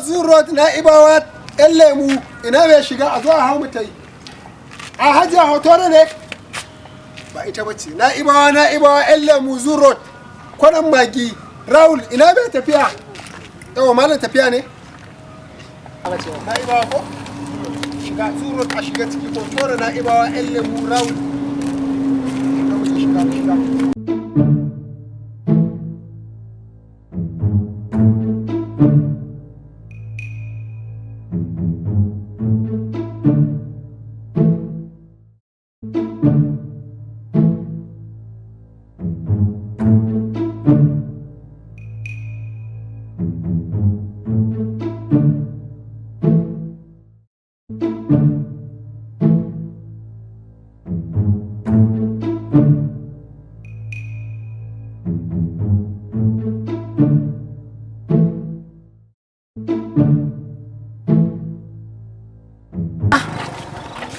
Zoo Road, Na'ibawa, yan lemu, ina mai shiga? A zo a hau mu ta yi. A Hajiya Hotoro ne? Ba ita bace. Na'ibawa, Na'ibawa, yan lemu, Zoo Road, kwanan magi, Raul, ina mai tafiya? Yawa, malam, tafiya ne? Na'ibawa ko? Shiga Zoo Road, a shiga ciki, Hotoro, Na'ibawa, yan lemu, Raul. Shiga, wuce, shiga, shiga.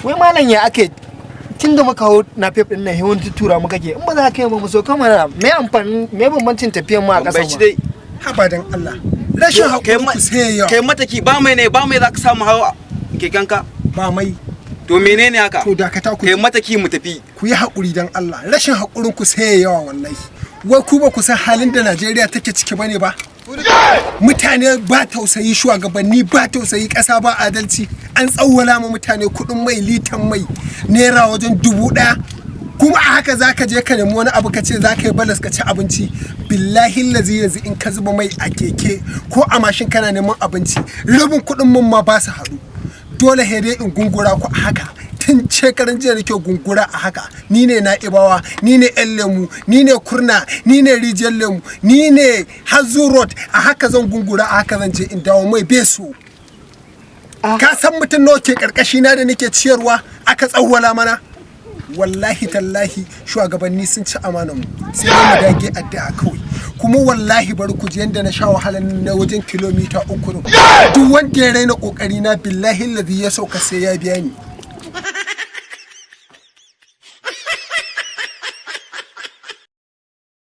Wai malam, ya ake tun da muka hau na fef din nan hewan tura muka ke? In ba za ka yi ba mu so kamar me amfanin, me bambancin tafiyan mu a ƙasa Bai ci dai. Haba dan Allah. Rashin Kai haƙuri ku sai yawa. Kai mataki ba mai ne, ba mai za ka samu hawa kekenka. Ba mai. To menene haka? To dakata ku. Kai mataki mu tafi. Ku yi haƙuri don Allah, rashin haƙurin ku sai yawa wallahi. Wai ku ba ku san halin da Najeriya take ciki bane ba? Mutane ba tausayi, shugabanni ba tausayi, ƙasa ba adalci. An tsawwala ma mutane kuɗin mai, litan mai naira wajen 1000. Kuma a haka za ka je ka nemi wani abu ka ce za ka yi balas ka ci abinci. Billahi lazi, yanzu in ka zuba mai a keke ko a mashin kana neman abinci, rabin kuɗin mun ma ba su haɗu. Dole he dai in gungura ku a haka. Tun shekaran jiya nake gungura a haka. Ni ne Na'ibawa, ni ne yan lemu, ni ne Kurna, ni ne Rijiyar Lemu, ni ne Hazu Road. A haka zan gungura, a haka zan je in dawo. Mai beso, ka san mutum nawa ke karkashi na da nake ciyarwa aka tsawwala mana? Wallahi tallahi, shugabanni sun ci amanar mu. Sai dai mu dage addu'a kawai. Kuma wallahi bari ku ji, yanda na sha wahalan na wajen kilomita 3 ne. Duk wanda ya raina kokari na, billahi lazi ya sauka sai ya biya ni.